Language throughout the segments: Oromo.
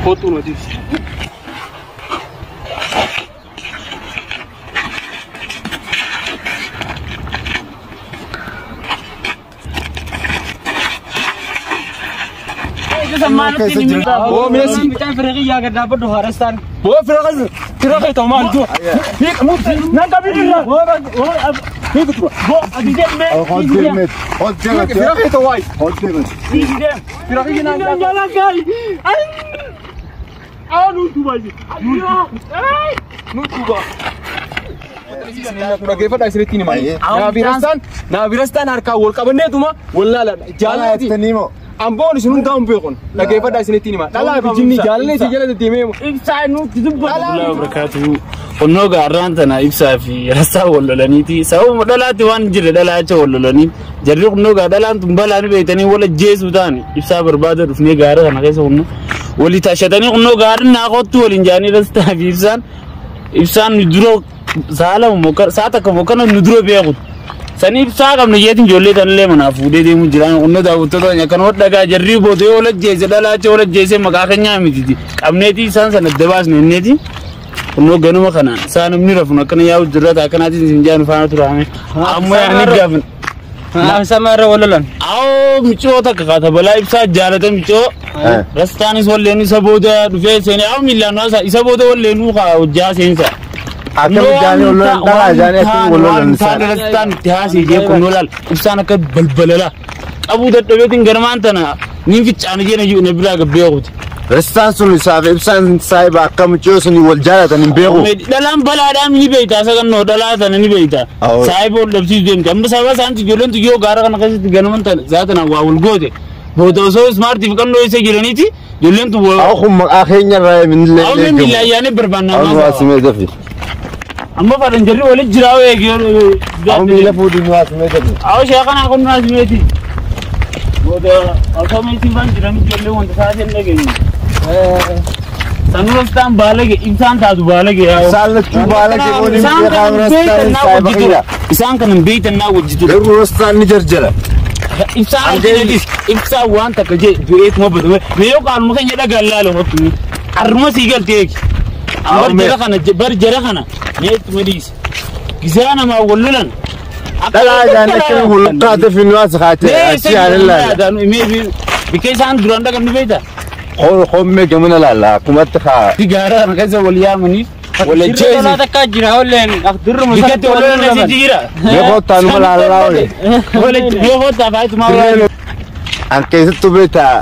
Kootu nuti. Boo Messi. Mucaan firiqii yaa gad dhaabbadhu haarastaan. Boo firiqii firiqii ta'u maal jiru? Nan qabii irraa. Boo ati deemee. Firiqii ta'u waay. Firiqii naan Jala gaay. Aa nu duuba. Nu duuba. Dhaggeeffadhaa isinitti hima. Naafi rastaan harkaan wal qabanneetuma wal laaladha. Jaalladhi. Amboon isin hundaa hin beekun. Dhaggeeffadhaa isinitti hima. Dhalaa fi jinni jaalallee si jala deddeemee. Ibsaa nutti dubbatu. Barakaatu. Onnoo gaarraan tana ibsaa fi rastaa wal lolaniiti. Sababa dhalaatti waan hin jirre dhalaa acha wal lolanii. Jarri kunnoo gaa dhalaan tun balaa ni beektanii wal ajjeesuu ta'an ibsaa barbaada dhufnee gaara kana keessa kunnoo. Walii tashatanii kunnoo gaariin naa kottu waliin jaanii rastaa fi ibsaan. Ibsaan nu dura saala saa takka mokkana nu dura beeku. Sanii ibsaa qabna jeetiin ijoollee tanallee manaa fuudhee deemu jiraan kunnoo daawwattoota keenya kan dhagaa jarri bootee wal ajjeese dhalaa acha wal ajjeese maqaa keenyaa miti. Qabneetii isaan sana adda baasne inneeti. Kunnoo ganuma kanaan isaan namni rafun akkana yaa'u jirrata akkanaatiin isin jaanu faana turaame. Ammoo yaani gaafin. Sama irra wal lolan. Awoo micoo takka kaata balaa ibsaa jaalata micoo. Rastaanis walleen isa booda dhufee seenee awoo miillaan haasaa isa booda walleenuu kaa hojjaa seensa. Akkami jaanii wal lolan dhalaa jaanii akkami wal lolan isaan. Rastaan itti haasee jee kunnoo laal ibsaan akka balbalala qabuu dadhabeetiin ganamaan tana niin ficcaana jee na biraa gabbee kuti. Rastaan sun isaaf ibsaan saayiba akka mucayyoo sun wal jaalatan hin beeku. Dhalaan balaadhaan ni beekta isa kannoo dhalaa tana ni beekta. Saayiba ol dhabsiisu deemte amma sababa isaanitti ijoolleen tuyyoo gaara kana keessatti ganaman tana zaatana waa wal goote. Booda osoo ismaartiif qannoo isa jiraniiti ijoolleen tu. Awwa kun maqaa keenya irraa minillee Awwa miila ayyaanee barbaannaa. Awwa asimee dafi. Amma faran jarri walitti jiraa eegi. Awwa miila fuudhii nu asimee dafi. Awwa sheekana kun naasimeeti. Booda osoo meesii waan jiranii ijoollee wanta sa'aatiin dhageenye. Sanuu baalage ibsaan taatu baalage yaa. Isaan lachuu baalage waliin beekaa rastaan saayiba kiyya. Isaan kan hin beektan naa wajjitu. Garuu rastaan ni jarjara. Ibsaan ibsaan waan takka jee du'eetuma badame. Mee yoo qaaluma keenya dhagaan laalu hottu. Harruma sii galtee eegi. Bar jara kana bar jara kana mee ittuma dhiisi. Gisaa namaa wal lolan. Dhalaa jaanii akkami wal kaate fi nu as kaate achi yaalan laala. Bikka isaan duraan dhaqan ni beektaa? Hommee gamana laala akkumatti haa. Gaara kana keessa wal yaamaniif wal ajjeesu. Dhalaa takka jira walleen duruma Bikkatti wal lolan asii jira. Mee kottaa numa laalaa wali. Mee kottaa faayitu maa An keessattuu beektaa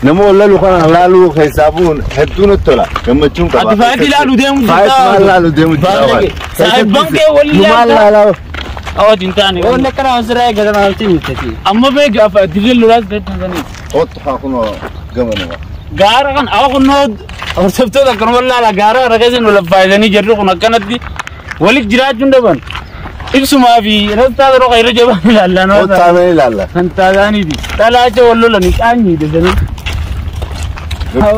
nama wal lalu kana laaluu keessaa bu'uun hedduu natti tola gammachuun qaba. Ati faayitii laaluu deemu jirta. Faayitii maal laaluu deemu jirta. Saayibban kee waliin Numaan laalaa. Awwaati hin taane. Wanni akkana asirraa eegatan alti miti. Amma beeku afa dirree lolaas beektan. Kottu haa kunoo gamanuma. Gaara kan awa kunnoo hordoftoota akkanuma laala gaara kana keessa nu laffaayisanii jirru kun akkanatti walitti jiraachuun dhaban. Ibsumaa fi rastaa yeroo irra jabaan ilaallan. Kottaa mee ilaalla. Kan taataaniiti. Dhalaacha wal lolanii qaanyii desanii.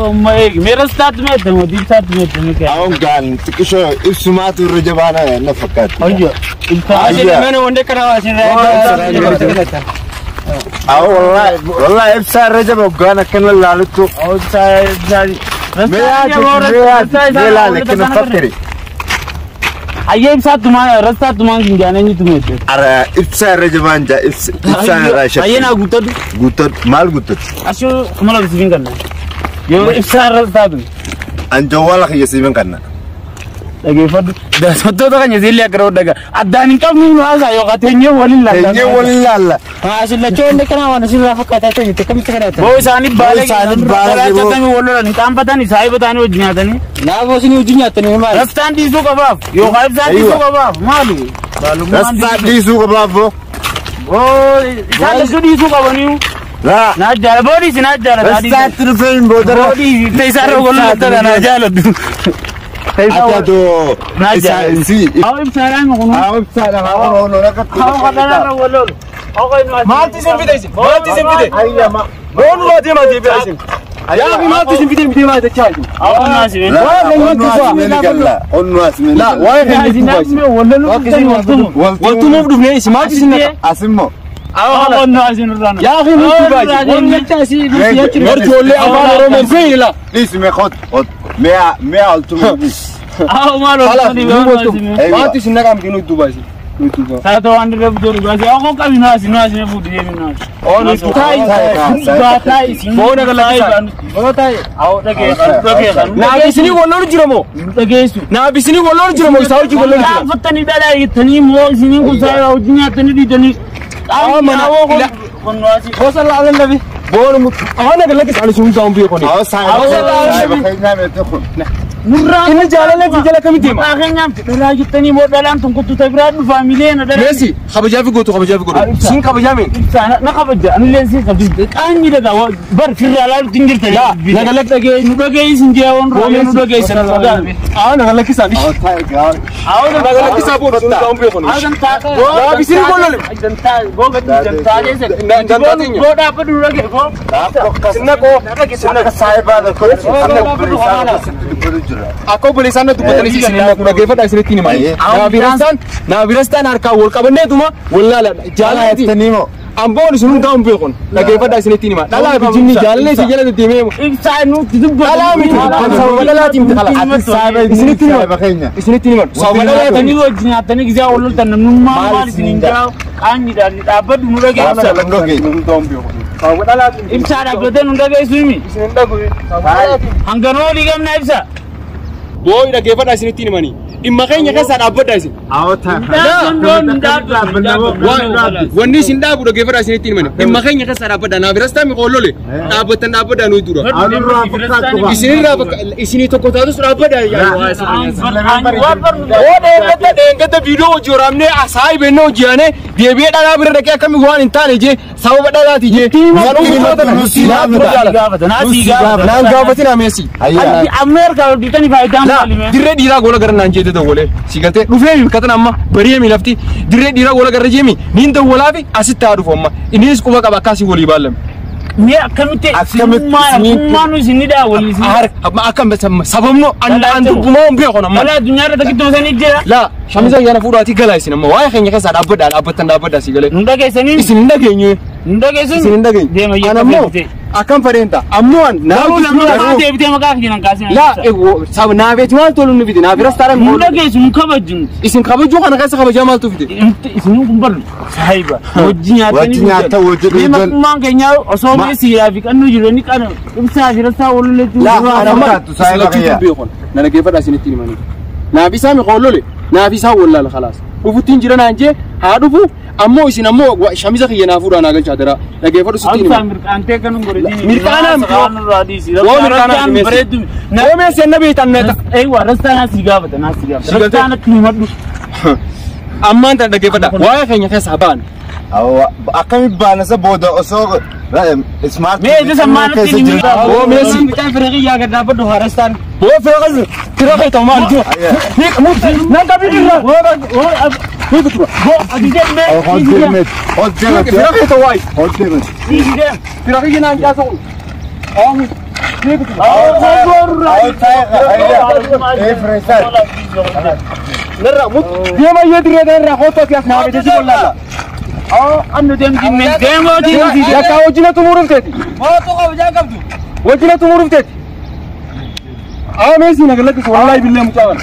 Amma eegi mee rastaatti meettame ibsaatti meettame kee. Awwan gaan xiqqishoo ibsumaatu irra jabaana na fakkaatti. Ayyo. Ibsaa. Mana wanni akkana asirraa eegatan. Awwa wallahi wallahi ibsaa irra jaba hoggaan akkana laaluttu. Ibsaa ibsaa. Mee yaadi mee yaadi mee laale akkana fakkari. Ayyee ibsaattumaan rastaattumaan hin jaane eenyutu meette. Ara ibsaa irra jabaan jaa ibsaan irraa shakkii. Ayyee naa guuttadhu. Guuttadhu maal guuttadhu? Ashuu kuma lama siifin kanna. Yoo ibsaa irra taatu. An jawwaala kiyya siifin kanna. Dhageeffadhu. Daawwattoota keenya isillee akka dhagaa. Addaan hin qabnu nu haasaa yookaan teenyee waliin laalla. Teenyee waliin laalla. Asirrachoo wanni akkana waan asirraa fakkaataa ta'e akkamitti kadhatan? Boo isaanii baalee isaanii baalee baalee wal lolan qaanfatanii saayiba ta'anii wajjin nyaatanii. Naafoo isin hojii nyaatanii maali? Rastaan dhiisuu qabaaf yookaan ibsaan dhiisuu qabaaf maali? Rastaan dhiisuu qabaaf boo. Boo isaan lachuu dhiisuu qabaniiru. Laa. Naa jaala boo dhiisi naa jaala. Rastaatti dhufee hin boodara. Boo dhiisi isaan wal lolan naa jaaladhu. Ati atoo. Naa jaala. Si. Awo ibsaadhaan kunu. Awo ibsaadhaan haa ono rakkatu. Awo kadhanarra wal lolu. Maaltu isin fide isin? Maaltu isin fide? Boonu laa deemaa deebi'aa isin. Yaa fi maaltu isin fide deemaa jechaa isin. Awo naasime. Laa onnu asimee ni Laa galla. waa'ee keenya itti dubbaa isin. Waltumuuf dhufnee isin maaltu isin naqa? Asimmoo. Yaa akhi nuti baay'ee. Warjoollee afaan Oromoo beeyni la. Dhiisi mee kot kot mee mee oltu dhiisi. Maati isin naqaa miti nuti dubaasi. Nuti dubaasi. Naaf isinii walloon jira moo? Naaf isinii walloon jira moo? Isaa hojii walloon jira. Gosa laalan nabi. Boona mutu. Awwan naga lakkis ani sun gaa'uun biyya kuni. Awwa saayiba keenyaa meetti kun. Inni jaalallee fi jala kamitti hima? Meessi kabajaa fi gootu kabajaa fi godhu. Siin kabajaa meen. Naga lakkisaa. Awwa taayi gaari. Naga lakkisaa boona sun gaa'uun biyya kuni. Naaf isinii walloon. Akka saayibaa tokko akka obboleessaa tokko dubbatu jira. Akka obboleessaan na dubbatanii isin hin dhaggeeffadhaa isinitti hima. Naaf birastaan harkaan wal qabanneetuma wal laala. Jaalala Jettanii moo? Amboon isin hundaa hin beekun dhaggeeffadhaa isinitti hima. Dhalaa fi jinni jaalallee isin jala deddeemee dhalaa miti sababa dhalaati miti dhala. Ati saayiba Isinitti hima. saayiba keenya. Isinitti hima. Sababa dhalaati. Sababa dhalaati. Ibsaa dhaabbatee nu dhageessu himi. Isin hin dhagu. Hanganoo olii gamna ibsa. Booyi dhaggeeffadhaa isinitti himanii. Dhimma keenya keessaa dhaabbadhaa isin. Awwa taayi. Wanni isin dhaabu dhaggeeffadhaa isinitti himanii. Dhimma keenya keessaa dhaabbadhaa. Naaf birastaa mi qoollole. Dhaabbattan dhaabbadhaa nuyi dura. Anurraa fakkaattu qaba. Isinirraa bakka isinii tokko taatus dhaabbadhaa. Oo dheengata dheengata viidiyoo hojii waraabnee saayibennee hojii aanee deebi'ee dhalaa bira dhaqee akkami waan hin taane jee sababa dhalaati jee. Naan gaafatin ameesi. Dirree dhiiraa gola gara naan jeete dawwalee si galtee dhufee mi katan amma bariyee mi lafti dirree dhiiraa gola gara jeemi niin dawwalaa fi asitti haa dhufu amma innis quba qaba akkasii walii baallame. Mee akkamitti sinummaa isin daawwalli Akkam sababno an dubbumaa hin beeku amma. Dhalaa addunyaa irra takkittuma sanii jira. Laa shamisa ayyaana fuudhaatii galaa isin amma waa'ee keenya keessaa dhaabbadhaa dhaabbattan dhaabbadhaa si galee. Nu dhageessanii Isin hin dhageenye. nu dhageessu. Isin hin dhageenye. Deema An yoo ammoo deebitee. akkam fedheen ta'a. Ammoo an Garuu namni lafaa deebitee maqaa kiyya nan kaasin. Laa naabeeti maal tolu nu fide naabiras taara Nu dhageessu nu kabajnu. Isin kabajuu kana keessa kabajaa maaltu fide? Isin kun barru saayiba. Hojii nyaatanii. Wajji nyaata wajji Mee dhugan. maqummaan keenya osoo mee siiraa fi qannoo jiru inni qana ibsaa fi rassaa walulleetti. Laa an amma fakkaattu saayiba kiyya. beekon. Na dhaggeeffadhaa isinitti himanii. Naaf isaa mi qoollole naaf isaa wallaala khalaas. Dhufuttiin jira naan jee haa dhufu ammoo isin ammoo shamisa kiyya naa fuudhaa naa galchaa jira. Dhaggeeffadhu sitti Ibsaa himanii. mirqaantee kan hin godhatiin. Mirqaanaa miti. Yoo mirqaanaa miti. bareeddu. Yoo meessi anna beektan na ta'a. Eewwa rastaa naa si gaafata naa si gaafata. Si galtee? Rastaa natti himadhu. Ammaan tana dhaggeeffadhaa. Waa'ee keenya keessaa ba'an. Awwa akkami baanasa booda osoo smart. Mee ija sammaanatti ni miidha. Oo meessi. Mucaan fireeqii gad dhaabbadhu haarastaan. Boo firoqas fira kee ta'u maal jiru? Nan qabii irraa. Hojii hojii Fira kee ta'u waay. hojii. Fira kee naan caasa kun. Narra mut. Deema iyyee dirree narraa kootu ati as naa beekte si wallaala. Yakka wajjina xumuruuf teeti. Wajjina xumuruuf teeti. Aa meessi na galakkisa wallaahi billee mucaa kana.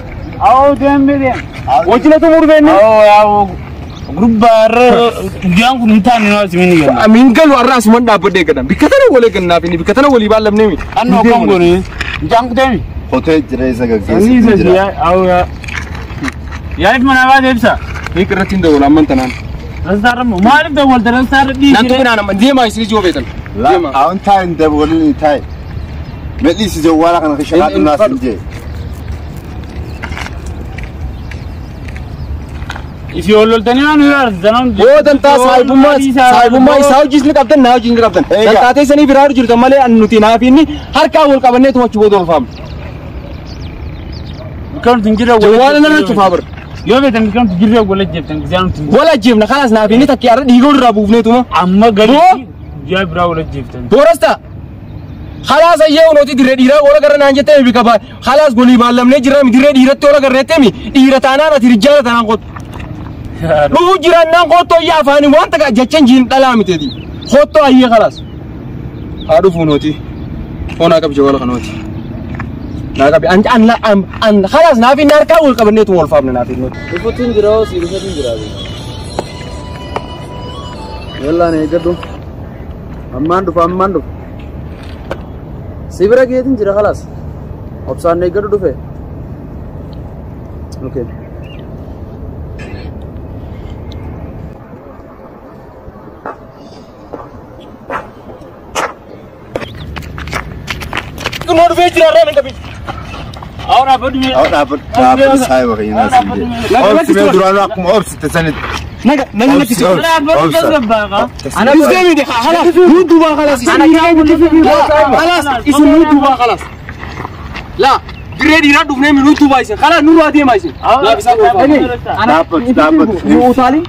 Wajjina xumuruuf eenyu? Min galu arraa asuman dhaabbadhee gadhan. Bikka tana walii gannaaf inni bikka tana walii baallamnee mi. Hotee jireenya gaggeessu jira. Hiik irratti hin dawwala amman tanaan. Nan tuqinaan amma deemaa isin ijoo beetan. Deemaa. Awwan taayi hin dabaliin taayi. Medhiisi jawwaala kana shaqaa dhumnaas hin jee. Yoo dantaa saahibummaa saahibummaa isaa hojiis ni qabdan naa hojiis ni qabdan. Egaa. Dantaatee sanii biraa jirtan malee an nuti naa fi inni harkaan wal qabannee tumachuu booda olfaamne. Jawwaala narra cufaa bara. Yoo beektan biqiltuu jirree wal ajjeeftan gisaan nuti Wal ajjeefna kanaas naa fi inni takkee har'a dhiiga irraa buufneetuma. amma galii guyyaa biraa wal ajjeeftan. Boorasta. Khalaas ayyee unooti dirree dhiiraa wala garra naan jettee bika baa. Khalaas golii baallamnee jirra mi dirree dhiiratti wala garreettee mi dhiira taanaan ati rijjaala taanaan qotu. Dhufu jiraannaan koottoo ayyaa afaanii waan takka jechan jiin dhalaa miteeti. Koottoo ayyee khalaas. Haa dhufu nooti. Hoonaa qabi jawala kanooti. Naa qabi an an an an khalaas naaf inni harkaa wal qabanneetu wal faamne naaf inni. Dhufuutiin jira hoo si dhufuutiin jira. Yallaan eeggadhu. Ammaan dhufa ammaan dhufa. Si bira geetiin jira khalaas. Obsaan eeggadhu dhufe. Okay. Kunoo dhufee jira irraa nan qabi. Awwa dhaabbadhu mee. Awwa dhaabbadhu dhaabbadhu saayiba keenya siin jedhe. Obsi mee duraanuu akkuma obsite sanitti. Naga naga Obsi lakkisi. obsi Dhaabbadhu obsa. tasgabbaaqa. Isdee miti khalaas nu duubaa khalaas. Khalaas isin nu duubaa khalaas. Laa dirree dhiiraa dhufnee nu duubaa isin khalaas nurraa deemaa isin. Laa bisaan wal faamne. Dhaabbadhu dhaabbadhu. Nu utaalin.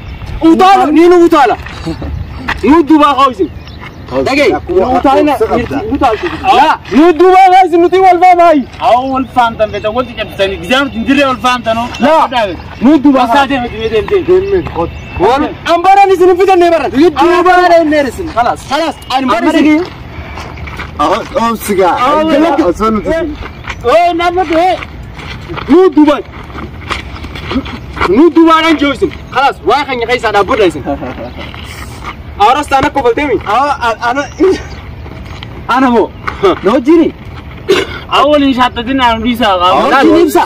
Utaala ni nu utaala. Nu duubaa haa isin. Dhagee Nu utaalina. Nu utaaltu. Laa nu duubaa haa isin nuti wal faamaayi. Awwa wal faamtan beekta wanti cabsanii gizaan hin jirre wal faamtanoo. Laa nu duubaa Bakka deeme deeme deeme. Ambaran isin hin fidannee baran. Duubaa dheeressin. Khalaas. Khalaas ani baran isin. Obsi gaa. Osoo nuti. Oo dhaabbadhu hee. Nu duubaa. Nu duubaadhaan jiru isin. Khalaas waa keenya keessaa dhaabbadha isin. Awwaras taana kofalteemi. Ana moo. Na wajjini. Awwa waliin shaattatin aan dhiisaa qaama. Na wajjini ibsa.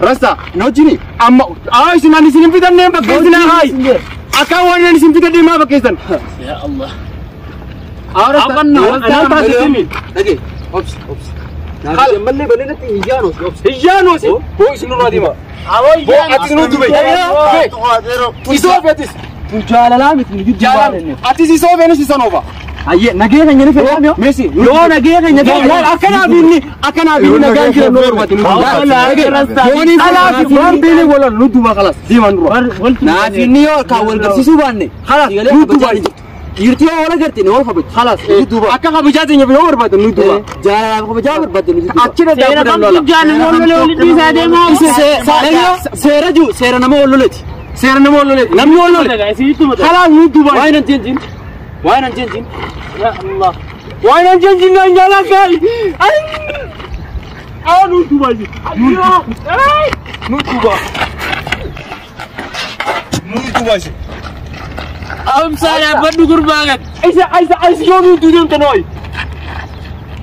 Rasta Na wajjini. amma aa isin ani isin hin fidannee bakkeessin haayi. Akka waan ani isin fidannee maa bakkeessan. Ya Allah. Awwaras Awwan taasisemi. Dhagee. Obsi obsi. Naaf ammallee bal'inatti iyyaanoo si obsi. Iyyaanoo si. Boo isin nurraa deema. Awwa Boo ati nu dubee. Isoo feetis. Kun jaalalaa miti nu gidduu Jaalalaa. Atis isoo feenis isa noofa. Ayyee nagee keenya ni fedhaa mi'oo. Meesi. Yoo nagee keenya fedhaa. Akkanaaf inni akkanaaf inni nagaan jiran nu barbaade nu duuba. Alaaf waan beelee walan nu duuba kalas deeman dura. Naaf inni yoo kan wal garsiisuu baanne. Kalas nu duuba. Dhiirti yoo wal agarte ni wal kabaju. Kalas Nu duuba. akka kabajaa teenya yoo barbaade nu duuba. Jaalalaaf kabajaa barbaadde nu duuba. Achirra Seera dhaabbadan kamtu lola. jaalala wal lolee walitti dhiisaa deemaa. Seera jiru seera nama wal loleti. Seera nama wal lole. Namni wal lole. Isinitti mata. Kalas nu duuba. Waa'ee nan jeenjiin. Waa'ee nan jeenjiin. Ya Allah. Waan an jeenjin naan jaalaa kaayi. Aa nu duuba. Nu duuba. Nu duuba. Amsaa dhaabbadhu gurbaa gad. Isa isa isa yoo nu duudeen tanooyi.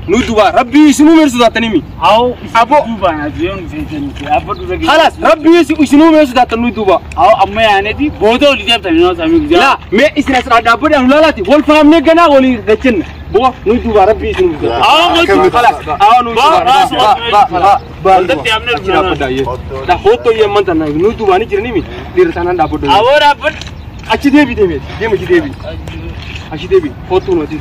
Nu duuba rabbii isinuu meersu taatanii. Awwa Abo. duubaan asiyoon feetanii dhaabbadhu dhagee. Halas rabbii isinuu meersu taatan nu duuba. Awwa amma yaaneeti booda olii deemtanii noo samii gizaa. Laa mee isin as dhaabbadhe anu laalaati wal faamnee ganaa walii gachinna. Boo nu duuba rabbii isinuu meersu. Awwa gochuu. Halas awwa nu duuba. Ba ba Ba ba. Waldatti amne Achi dhaabbadha ayyee. Da hottoo yemman tanna nu duuba ni jirani mi dhiira tanaan dhaabbadhu. Awwa dhaabbadhu. Achi deebi deemi deemi achi deebi. Achi deebi hottoo nuti.